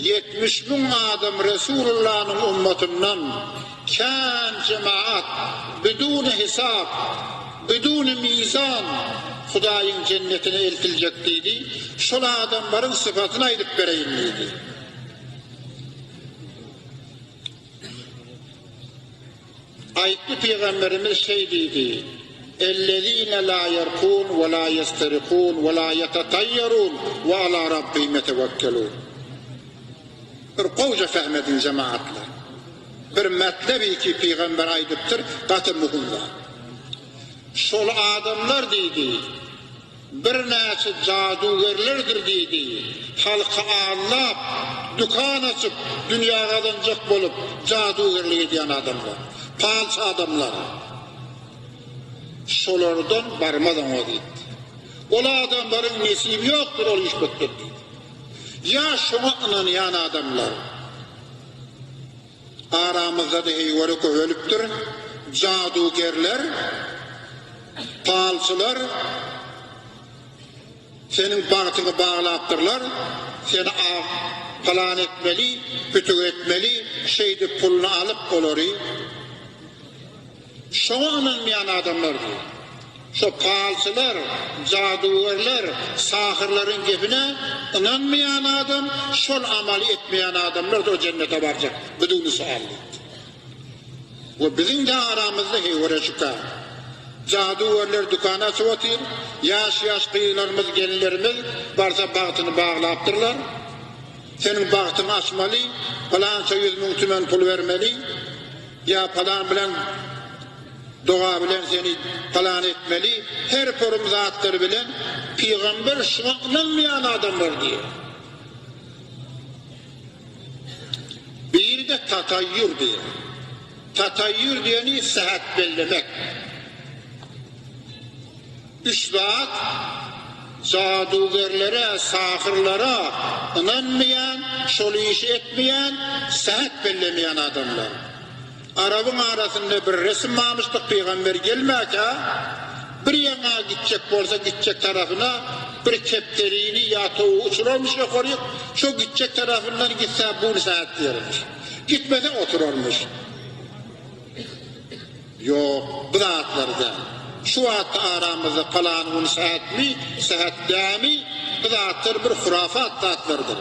70 müň adam Resulullanyň ummatyndan kän jemaat biduny hisap, biduny mizan Hudaýyň jennetine eltiljek diýdi. Şol adamlaryň sypatyny aýdyp bereýin diýdi. Aýtdy pygamberimiz şeý diýdi, Ellezine la ýerkun we la ýesterikun we la ýetetaýýerun we ala rabbihim ýetewekkelun. Bir gowja fehm ediň jemagatlar. Bir metlebi ki pygamber aýdypdyr, gaty muhim zat. Şol adamlar diýdi, Birnäçe jadugerlerdir diýdi. Halky aldap, dükan açyp, dünýä gazanjak bolup, jadugerlik edýän adamlar. Palçy adamlar. Şolardan barmaz oňa diýdi. Ol adamlaryň nesibi ýokdur ol işbetden diýdi. Ýa şoňa ynanýan adamlar. Aramyzda-da heýwere köpelipdir. Jadugerler, palçylar seniň bagtyňy baglapdyrlar, seni ag pylan etmeli, pütük etmeli, şeýdip puluny alyp olary Şoňa ynanmaýan adamlar diýýär. Şo palçylar, jadugörler, sahyrlaryň gepine ynanmaýan adam, şol amaly etmeýän adamlar-da o jennete barjak, biduni sual diýipdir. We biziň-de aramyzda heýwere şübhe. Jadugörler dükan açyp otyr, ýaş-ýaş gyzlarymyz, gelinlerimiz barsa bagtyny baglapdyrlar. Seniň bagtyňy açmaly, pylança 100 müň tümen pul bermeli. Ýa palan bilen doga bilen seni palan etmeli, her porum zatlar bilen pygamber şuňa ynanmaýan adamlar diýýär. Biri-de tataýýur diýýär. Tataýýur diýeni sähet bellemek. Üç zat jadugerlere, sahyrlara ynanmaýan, şol işi etmeýän, sähet bellemeýän adamlar. Arabyň arasynda bir resim barmyşdyk, pygamber gelmäkä, bir ýaňa gitjek bolsa, gitjek tarapyna bir kepderini ýa towugy uçurarmyş ýokaryk, şo gitjek tarapyndan gitse bul sähet diýermiş. Gitmese oturarmyş. Ýok, bu zatlar däl. Şu wagtda aramyzda palan gün sähetmi, sähet dämi, bu zatlar bir hurafat zatlardyr.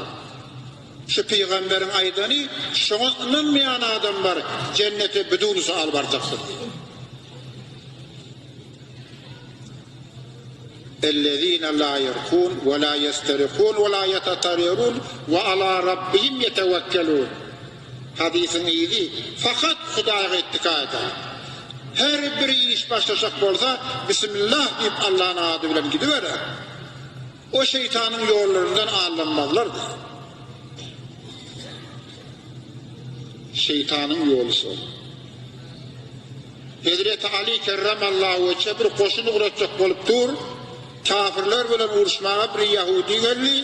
Şu pygamberiň aýdany, şoňa ynanmaýan adamlar jennete bidun sual barjakdyr diýdi. Ellezine la ýerkun we la ýesterikun we la ýetetarerun we ala rabbihim ýetewekkelun. Hadysyň yzy, Fakat Hudaýa ittika eder. Her bir iş başlajak bolsa, Bismillah diýip Allanyň ady bilen gidiberer. O şeýtanyň ýollaryndan aldanmazlar diýýär. Şeýtanyň ýoly şol. Hezreti Aly kerremallahu weçhe bir goşun ugratjak bolup dur, kafirler bilen uruşmaga bir ýahudi geldi.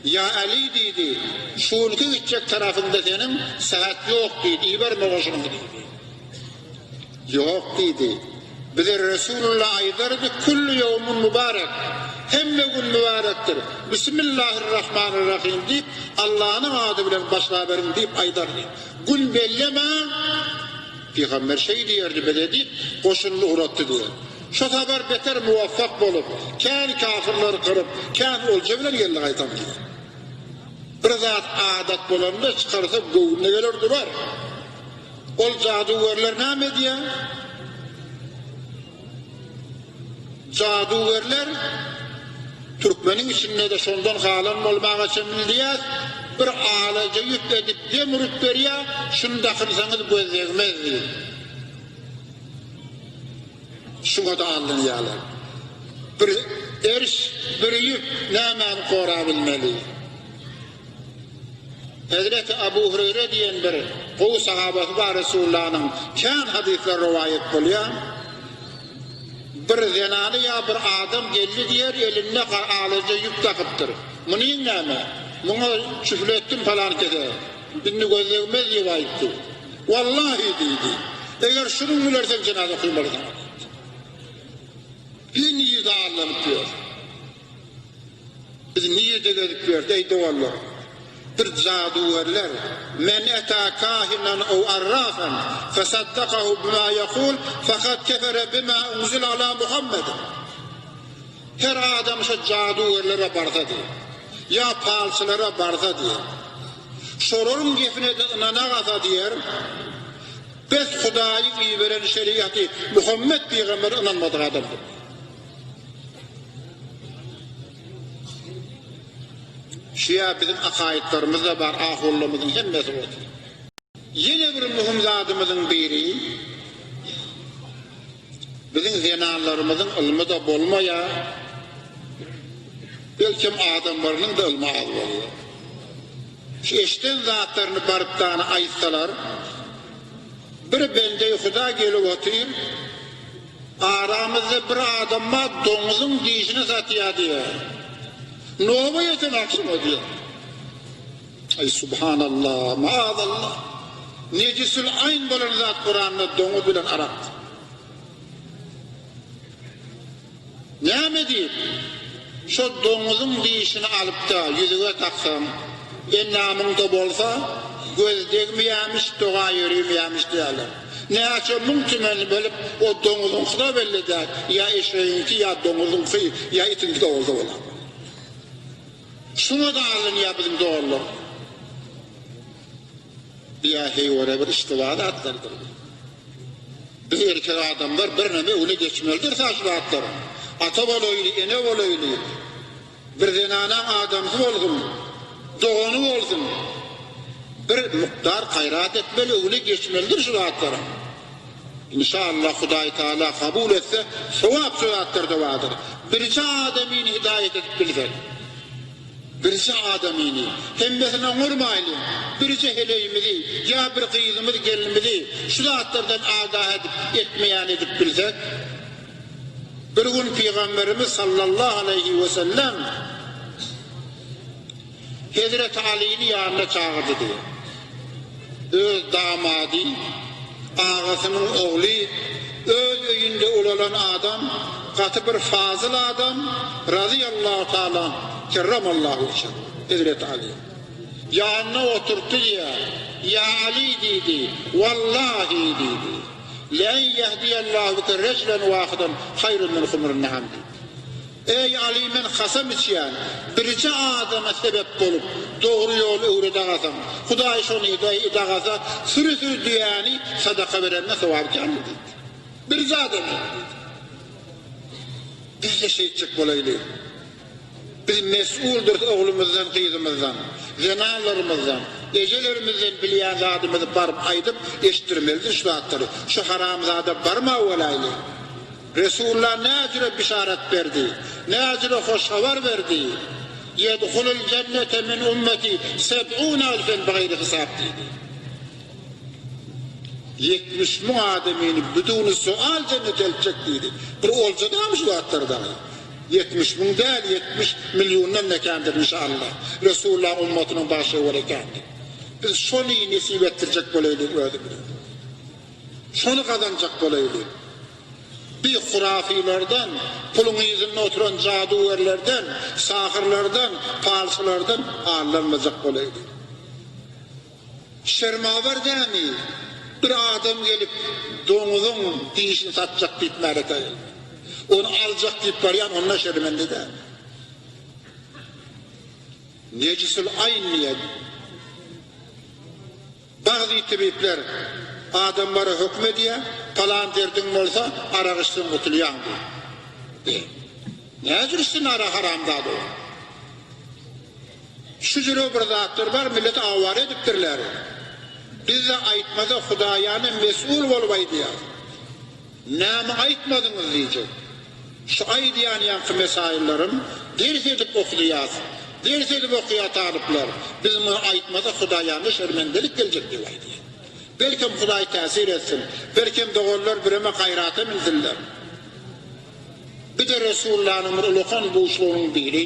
Ýa Aly diýdi, şu günki gitjek tarapyňda seniň sähet ýok diýdi, iberme goşunyňy diýdi. Ýok diýdi. Bize Resulullah aýdardy, Kullu ýewmun mübarek, hemme gün mübarekdir, Bismillahirrahmanirrahim diýip, Allanyň ady bilen başlaberiň diýip aýdardy. Gün bellemäň, Pygamber şeý diýerdi bize diýip, goşunyny ugratdy diýer. Şo sapar beter muwaffak bolup, kän kafyrlary gyryp, kän olja bilen geldi gaýtam diýer. Bir zat adat bolanda çykarsa göwnüne geler durar. Ol jadugörler näme edýär? Jadugörler türkmeniň içinde-de şondan galan bolmaga çemli diýýäs, bir alaja ýüp edip dem urup berýär, şuny dakynsaňyz göz degmez diýip. Şuňa-da aldanýarlar. Bir erş, bir ýüp nämäni gorabilmeli? Hezreti Abu Hüreýre diýen bir gowy sahabasy bar Resulullanyň, kän hadyslar rowaýat bolýar. Bir zenany ýa bir adam geldi diýer, elinde alaja ýüp dakypdyr. Munyň näme? Muňa çüfletdim palan kese. Indi göz degmez diýip aýtdy. Wallahi diýdi. Eger şunuň bilen sen jenaza okamaly saňa diýdi. Biz nirde aldanyp ýörüs? Biz nirde gezip ýörüs, eý doganlar? Bir jadygärler, Men eta kahinan ew arrafan fesaddakahu bima yekul fakat kefere bima unzile ala Muhammedin. Her adam şo jadygärlere barsa diýer. Ýa palçylara barsa diýer. Şolaryň gepine-de ynanagasa diýer. Bes Hudaýyň iberen şeriaty Muhammet pygambere ynanmadyk adamdyr. Şu ýa biziň akaýytlarymyzda bar ahunlarymyzyň hemmesi otyr. Ýene bir möhüm zadymyzyň biri biziň zenanlarymyzyň ylmy-da bolmaýar, belkem adamlarynyň-da ylmy az bolýar. Şu eşden zatlaryny baryp dana aýtsalar, bir bendeý Huda gelip otyr, Aramyzda bir adam bar, doňuzyň dişini satýar diýýär. Noba ýeten agşama diýýär. Aý subhanallah, maazallah. Nejisül aýn bolan zat Kuranda doňuz bilen arak. Näme diýip, şo doňuzyň dişini alyp-da ýüzüge taksaň, endamyňda bolsa, göz degmeýämiş, doga ýöremeýämiş diýýärler. Näçe müň tümen bilip, o doňuzyňky-da belli däl, ýa eşegiňki, ýa doňuzyňky, ýa itiňki-de bolsa bolar. Şuňa-da alynýar biziň doganlar. Ýa heýwere bir iştiba zatlardyr. Biz erkek adamlar birneme öňüne geçmelidiris a şu zatlaryň. Ata bolaýly, ene bolaýly, bir zenanaň adamsy bolsun, dogany bolsun, bir mukdar gaýrat etmeli, öňüne geçmelidir şu zatlaryň. Inşallah Hudaý Taala kabul etse sogap şu zatlarda bardyr. Birje adamyny hidaýat edip bilsek. Birje adamyny, hemmesini oňarmaýlyň, birje heleýimizi ýa bir gyzymyz, gelinimizi şu zatlardan agah edip, etmeýän edip bilsek, bir gün Pygamberimiz sallallahu aleýhi wesellem Hezreti Alyny ýanyna çagyrdy diýýär. Öz damady, agasynyň ogly, öz öýünde ulalan adam, gaty bir fazyl adam, razyýallahu taala anh, kerremallahu wejhehu, Hezreti Aly. Ýanyna oturtdy diýýär, Ýa Aly diýdi, wallahi diýdi, Len ýehdiyallahu bike rejlen wahydan haýrun min humrin naam diýdi. Eý, Aly, men kasam içýän, birje adama sebep bolup, dogry ýoly öwredagasaň, Hudaý şony edagasa, süri-süri düýäni sadaka berenden sogaby kändir diýipdir. Birje adama diýdi. Biz-de şeýtjek bolaýly. Biz mes'uldyrys oglumyzdan, gyzymyzdan, zenanlarymyzdan, ejelerimizden bilýän zadymyzy baryp aýdyp, eşitdirmelidir şu zatlary. Şu haramzada barma bolaýly. Resulullah näjüre bişarat berdi? Näjüre hoş habar berdi? Ýedhulul jennete min ummeti seb'une elfen bigaýri hisap diýdi. 70 müň adamyny biduni sual jennete eltjek diýdi. Bir olja dämi şu zatlar dagy? 70 müň däl, 70 milliondan da kändir inşallah. Resulullah ummatynyň başy göre kändir. Biz şony nesip etdirjek bolaýlyk özümize. Şony gazanjak bolaýly. Bi hurafylardan, puluň yzynda oturan jadugärlerden, sahyrlardan, palçylardan aldanmajak bolaýly. Şermawar dämi, bir adam gelip doňuzyň dişini satjak diýip märeke geldi. Ony aljak diýip barýan onda şermende dämi? Nejisul aýn diýen. Bagzy tebipler adamlara höküm edýär, Palan derdiň bolsa, arak içseň gutulýaň diýip. Be, näjür içsin arak haramzada ol? Şu jüre bir zatlar bar, milleti awara edipdirler. Biz-de aýtmasa Hudaýana mes'ul bolup aýdýas. Näme aýtmadyňyz diýjek. Şu aýdýan ýaňky mesaýyllarym ders edip okudýas. Ders edip okýar talyplar. Biz muny aýtmasak Hudaýana şermendelik geljek diýip aýdýar. Belkem Hudaý täsir etsin. Belkem doganlar bireme gaýrata minsinler. Bir-de Resulullanyň bir ulakan buşlugynyň biri.